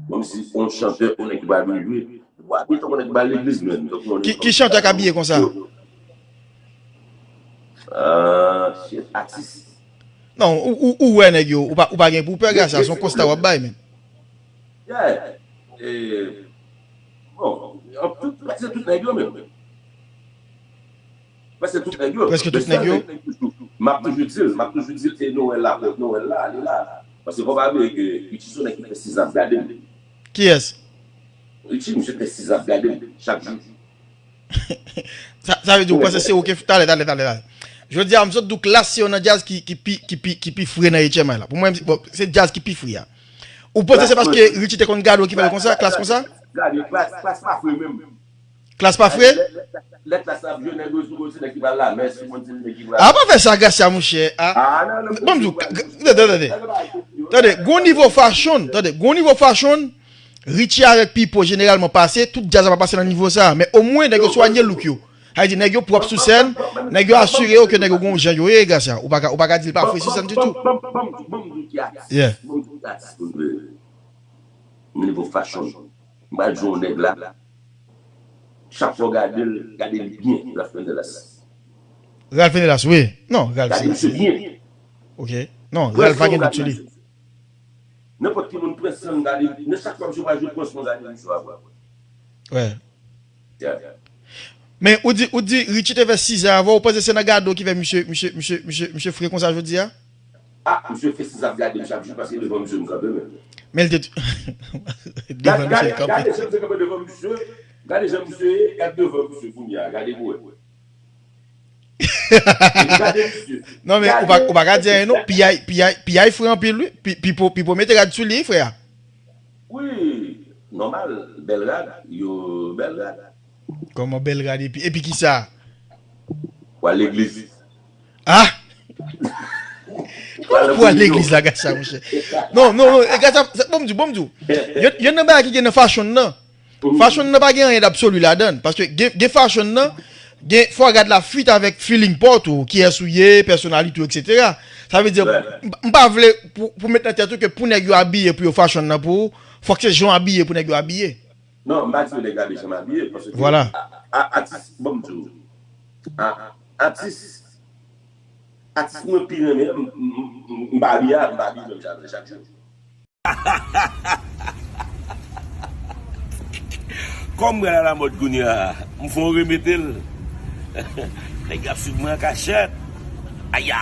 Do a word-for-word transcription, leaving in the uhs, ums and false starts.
Kòmsi yon chantè, yon nèg ki pral vin jwe, li pral abiye tankou nèg ki pral legliz menm. Tankou yon nèg Ki, ki chantè k abiye konsa? Ah, shit, atis. Non, ou, ou, ou wè nèg yo, ou pa, ou pa gen pou pè, Gracia, se yon konsta w ap bay, men. Yeah. Eh, bon, an tout, prèske tout nèg yo menm. Prèske tout nèg yo. Prèske tout nèg yo. M ap toujou di l, m ap toujou di l, e Noël la, Noël la, li la. Paske fò pa bliye ke Richie se yon nèg ki fè sizam gade m. Kiyès? Richie, misye fè sizam gade m chak jou. Sa, sa vle di ou panse se ou ki, talè, talè, talè, talè. Jodi a, m sot di w Klass se youn nan djaz ki, ki pi, ki pi, ki pi fre nan H M I la. Pou mwen, bon, se djaz ki pi fre a. Ou panse se paske Richie te konn gade w ki fè l konsa, Klass konsa? Gade, Klass, Klass pa fre menm. Klass pa fre? Lè Klass ap jwe, nèg yo sou kote, nèg ki pral lamès, sou kote, nèg ki pral. A, pa fè sa, Gracia, monchè. A, Ah, non, non, bon, m di w, tande, tande, tande. Tande, gon nivo fashion, tande, gon nivo fashion, Richie avèk Pipo jeneralman pase, tout djaz la pa pase nan nivo sa, men omwen nèg yo swanye look yo. Sa vle di nèg yo pwòp sou sèn, nèg yo asire yo ke nèg yo gon jan yo ye, Gracia. Ou pa ka, ou pa ka di l pa fre sou sèn ditou. Bon, bon, bon, bon, bon, ki atis. Yeah. Bon, ki atis, bon, bon. Nivo fashion. M pral di yon nèg la. Chak fwa w gade l, gade li byen, Ralph Mendelas. Ralph Mendelas, wi. Non, Ralph Gade misye byen. Ok. Non, Ralph pa gen dout sou li. Nenpòt ki moun pran san m gade, nan chak fwa misye pral jwe pran san m gade misye a. Wè. Yeah. Men ou di, ou di Richie te fè sizè avè w, ou panse se nan gade w ki fè misye, misye, misye, misye, misye fre konsa jodi a? Ah, misye fè sizè ap gade m chak jou paske devan misye m kanpe menm. Men l te devan misye l kanpe. Gade jan misye kanpe devan misye. Gade jan misye ye, gade devan misye kounye a, gade pou wè. Gade misye. Non, men ou pa, ou pa ka di anyen non. Piyay, piyay, piyay fre anpil, wi. Pi, Pipo, Pipo mete rad sou li, frè. Wi, nòmal, bèl rad, yo bèl rad. Kòman bèl rad epi, epi ki sa? Ou al legliz. Ah! Ou al legliz la, gad sa, monchè. Non, non, non, e gad sa, sa, bon, m di, bon, m di. Yon, yon nan bagay ki gen nan fashion nan. Fashion nan pa gen anyen d'absolu ladan l. Paske gen, gen fashion nan, gen, fò w gad la fit avèk feeling pa w tou, kiyès ou ye, pèsonalite w, et cetera. Sa vle di, m, m pa vle pou, pou met nan tèt ou ke pou nèg yo abiye pou yo fashion nan pou ou, fòk se jan w abiye pou nèg yo abiye. Non, m pa di yo nèg abiye jan m abiye, paske Vwala. a, a, atis, bon, m di w, a, atis, atis mwen pi renmen, m, m, m, m pa abiye, m pa abiye menm jan chak jou. Kòm mwen alamòd kounye a, m fè yon remete l. Nèg yo ap swiv mwen an kachèt. Aya!